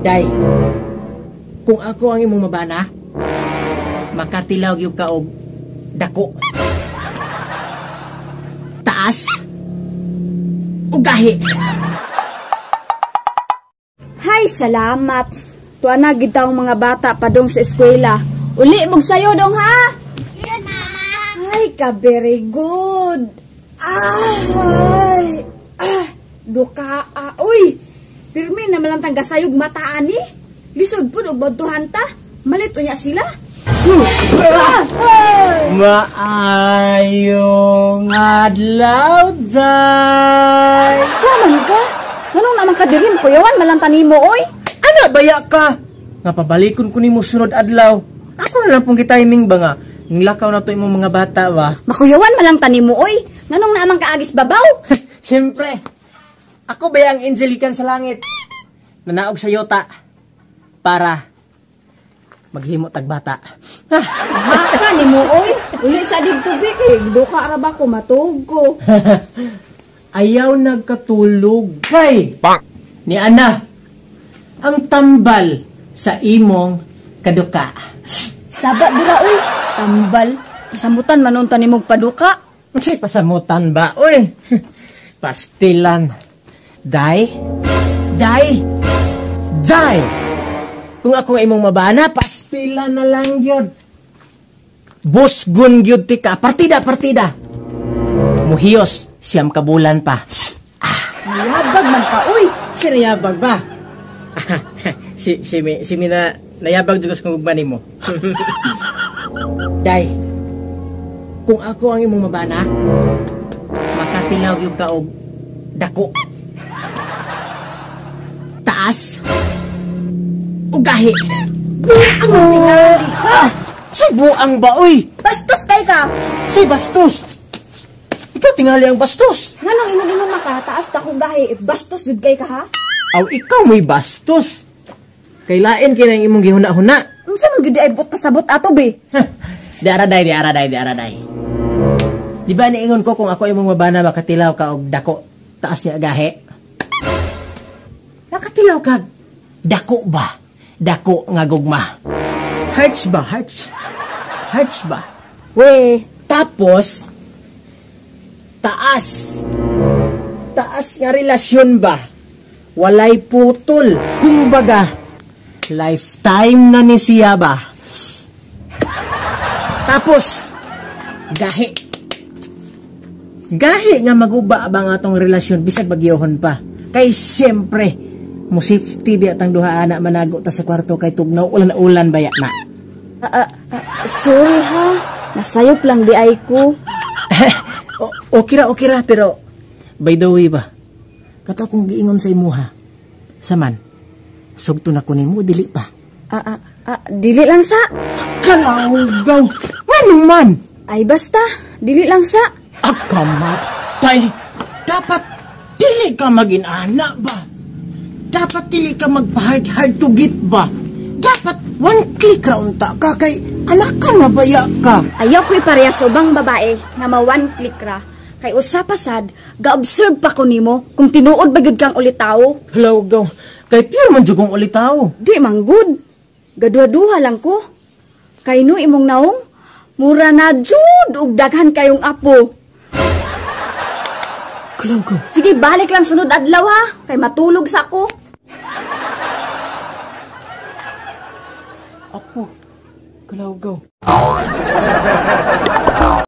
Day, kung ako ang imong mabana, makatilaw gyud ka og dako, taas, ug gahi. Hay, salamat. Tuwa na gid taong mga bata padong sa eskwela. Uli mog sayo dong ha. Yes, Mama. Ay, ka very good. Ay, ah, duka, ah, uy. Pirmi na malang tang gasayog mata ani. Lisod pud og bodtuhan ta. Malit unya sila. Ah, ay. Maayong adlaw, day. Sa man ka? Nganong naman ka diri kuyawan malang tanimo oy? Ana baya ka? Nga pabalikon ko nimo sunod adlaw. Ako na lang pong gitiming ba nga nilakaw na to imong mga bata ba? Makuyawan malang tanimo oy. Nganong naman kaagis babaw? Siyempre, ako ba ang angelican sa langit? Nanaog sa yota para maghimo tag bata. Haka nimo oy. Uli sa didto bi kay giduka ra ba ko matug ko. Ayaw nagkatulog. Kay ni Ana ang tambal sa imong kaduka. Saba dira oy. Tambal. Pasamutan man unta nimog paduka. Unsay pasamutan ba oy? Pastilan. Day, day, day. Kung ako ang imong mabana, pastilan na lang gyud. Busgon gyud ti ka. Partida, partida. Muhiyos, 9 ka bulan pa. Nayabag man ka oy. Sinayabag ba? Si Mina, nayabag jud kung gugma nimo. Day, kung ako ang imong mabana, makatilaw gyud ka og dako, taas, ug gahi. Buang tingali ka. Si buang ba oy? Bastos kay ka. Si bastos. Ikaw tingali ang bastos. Nganong ingon-ingon man ka, taas dako gahi, bastos jud kay ka ha? Aw, ikaw may bastos. Kay lain kay nang imong gihuna-huna. Unsa man gyud ay buot pasabot ato be? Di ara day, di ara day, di ara day. Di ba niingon ko kung ako imong mabana makatilaw ka og dako, taas niya gahi? Nakatilaw ka dako ba? Dako nga gugma. Hearts ba? Hearts. Hearts ba? We. Tapos taas. Taas nga relasyon ba? Walay putol. Kumbaga, lifetime na ni siya ba? Tapos, gahi. Gahi nga maguba ba nga atong relasyon bisag bagyohon pa. Kay siyempre, mo safety biya tang duha ana manago ta sa kwarto kay tugnaw ulan-ulan baya na. Sorry ha, nasayop lang di ay ko. Okay ra, pero by the way ba, kato akong giingon sa imuha. Saman, sugto na ko nimo, dili pa. Dili lang sa. Kalawgaw, ano man? Ay basta, dili lang sa. Akamatay, dapat dili ka maging-ana ba? Dapat dili ka magpa-hard-hard to get ba? Dapat one click ra unta ka kay anak ka mabaya ka. Ayaw ko ipareha sa ubang babae nga ma one click ra. Kay usa pa sad, ga-observe pa ko nimo kung tinuod ba gyud kang ulitawo. Hello, go. Kay pure man jud kong ulitawo. Di man gud. Gaduha-duha lang ko. Kay no imong naong, mura na jud og daghan kayong apo. Hello, go. Sige, balik lang sunod adlaw ha. Kay matulog sa ko. Apo, kalawgaw.